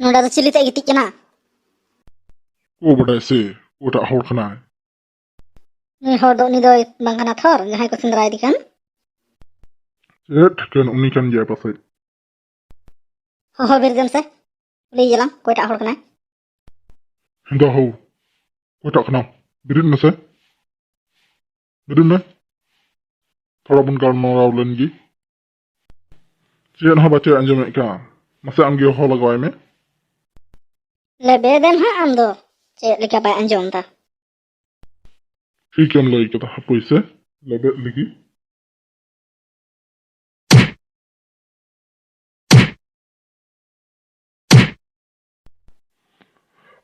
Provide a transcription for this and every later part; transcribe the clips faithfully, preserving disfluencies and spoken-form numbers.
ᱱᱚᱰᱮ ᱫᱚ ᱪᱤᱞᱤ ᱛᱮ ᱜᱤᱛᱤᱡ ᱠᱟᱱᱟ? ᱠᱚ ᱵᱟᱰᱟᱭ ᱥᱮ ᱚᱠᱚᱭᱴᱟᱜ ᱦᱚᱲ ᱠᱟᱱᱟᱭ? ᱱᱩᱭ ᱦᱚᱲ ᱫᱚ ᱩᱱᱤ ᱫᱚᱭ ᱵᱟᱝ ᱠᱟᱱᱟ ᱛᱷᱚᱨ, ᱡᱟᱦᱟᱸᱭ ᱠᱚ ᱥᱮᱸᱫᱽᱨᱟᱭᱮᱫᱮ ᱠᱟᱱ᱾ ᱪᱮᱫ ᱴᱷᱤᱠᱟᱹᱱ, ᱩᱱᱤ ᱠᱟᱱ ᱜᱮᱭᱟᱭ ᱯᱟᱥᱮᱡ᱾ ᱦᱚᱦᱚ ᱵᱤᱨ ᱫᱮᱢ ᱥᱮ, ᱠᱩᱞᱤᱭᱮᱭᱟᱞᱟᱝ ᱚᱠᱚᱭᱴᱟᱜ ᱦᱚᱲ ᱠᱟᱱᱟᱭ᱾ ᱦᱮᱸᱫᱟ ᱦᱳ, ᱚᱠᱚᱭᱴᱟᱜ ᱠᱟᱱᱟᱢ? ᱵᱮᱨᱮᱫ ᱢᱮᱥᱮ, ᱵᱮᱨᱮᱫ ᱢᱮ᱾ ᱛᱷᱚᱲᱟ ᱵᱚᱱ ᱜᱟᱞᱢᱟᱨᱟᱣ ᱞᱮᱱ ᱜᱮ᱾ ᱪᱮᱫ ᱦᱚᱸ ᱵᱟᱪᱚᱭ ᱟᱸᱡᱚᱢᱮᱫ ᱠᱟᱱ, ᱢᱟᱥᱮ ᱟᱢᱜᱮ ᱦᱚᱦᱚ ᱞᱟᱜᱟᱣᱟᱭ ᱢᱮ᱾ ᱞᱮᱵᱮᱫᱮᱢ ᱦᱟᱸᱜ ᱟᱢ ᱫᱚ, ᱪᱮᱫ ᱞᱮᱠᱟ ᱵᱟᱭ ᱟᱸᱡᱚᱢ ᱫᱟ᱾ ᱴᱷᱤᱠᱮᱢ ᱞᱟᱹᱭ ᱠᱮᱫᱟ, ᱦᱟᱯᱳᱭ ᱥᱮ ᱞᱮᱵᱮᱫ ᱞᱟᱹᱜᱤᱫ᱾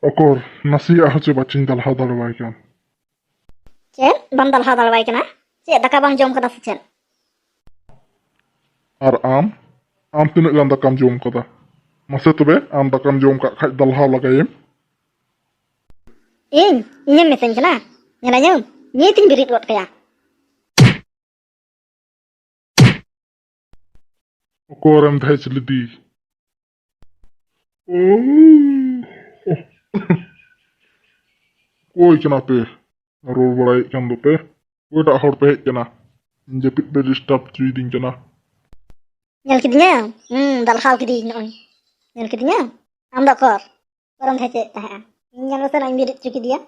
ᱚᱠᱚᱨ, ᱱᱟᱥᱮᱭᱟᱜ ᱦᱚᱸ ᱪᱮ ᱵᱟᱪᱚᱧ ᱫᱟᱞᱦᱟᱣ ᱫᱟᱲᱮᱣᱟᱭ ᱠᱟᱱ᱾ ᱪᱮᱫ? ᱵᱟᱢ ᱫᱟᱞᱦᱟᱣ ᱫᱟᱲᱮᱣᱟᱭ ᱠᱟᱱᱟ? ᱪᱮᱫ, ᱫᱟᱠᱟ ᱵᱟᱢ ᱡᱚᱢ ᱠᱟᱫᱟ ᱥᱮ ᱪᱮᱫ? ᱟᱨ ᱟᱢ? ᱟᱢ ᱛᱤᱱᱟᱹᱜ ᱜᱟᱱ ᱫᱟᱠᱟᱢ ᱡᱚᱢ ᱠᱟᱫᱟ? ᱢᱟᱥᱮ ᱛᱚᱵᱮ, ᱟᱢ ᱫᱟᱠᱟᱢ ᱡᱚᱢ ᱠᱟᱜ ᱠᱷᱟᱡ ᱫᱟᱞᱦᱟᱣ ᱞᱟᱜᱟᱭᱮᱢ᱾ ᱤᱧ? ᱤᱧᱮᱢ ᱢᱮᱛᱟᱹᱧ ᱠᱟᱱᱟ? ᱧᱮᱞᱟᱧᱟᱹᱢ, ᱱᱤᱛ ᱤᱧ ᱵᱮᱨᱮᱫ ᱜᱚᱫ ᱠᱟᱭᱟ᱾ ᱚᱠᱚᱨᱮᱢ ᱫᱷᱮᱡ ᱞᱮᱫᱮ? ᱚᱠᱚᱭ ᱠᱟᱱᱟ ᱯᱮ? ᱨᱚᱲ ᱵᱟᱲᱟᱭᱮᱫ ᱠᱟᱱ ᱫᱚᱯᱮ? ᱚᱠᱚᱭᱴᱟᱜ ᱦᱚᱲ ᱯᱮ ᱦᱮᱡ ᱠᱟᱱᱟ? ᱤᱧ ᱡᱟᱹᱯᱤᱫ ᱯᱮ ᱰᱤᱥᱴᱟᱵᱽ ᱦᱚᱪᱚᱭᱤᱫᱤᱧ ᱠᱟᱱᱟ᱾ ᱧᱮᱞ ᱠᱤᱫᱤᱧᱟᱢ? ᱦᱩᱸ, ᱫᱟᱞᱦᱟᱣ ᱠᱤᱫᱤᱧ ᱱᱚᱜᱼᱚᱭ᱾ ᱧᱮᱞ ᱠᱤᱫᱤᱧᱟᱢ? ᱟᱢ ᱫᱚ ᱚᱠᱚᱨ? ᱚᱠᱚᱨᱮᱢ ᱫᱷᱮᱡᱮᱫ ᱛᱟᱦᱮᱸᱜᱼᱟ? ᱤᱧ ᱧᱮᱞ ᱢᱮᱥᱮ, ᱱᱚᱜᱼᱚᱭ ᱤᱧ ᱵᱮᱨᱮᱫ ᱦᱚᱪᱚ ᱠᱮᱫᱮᱭᱟ᱾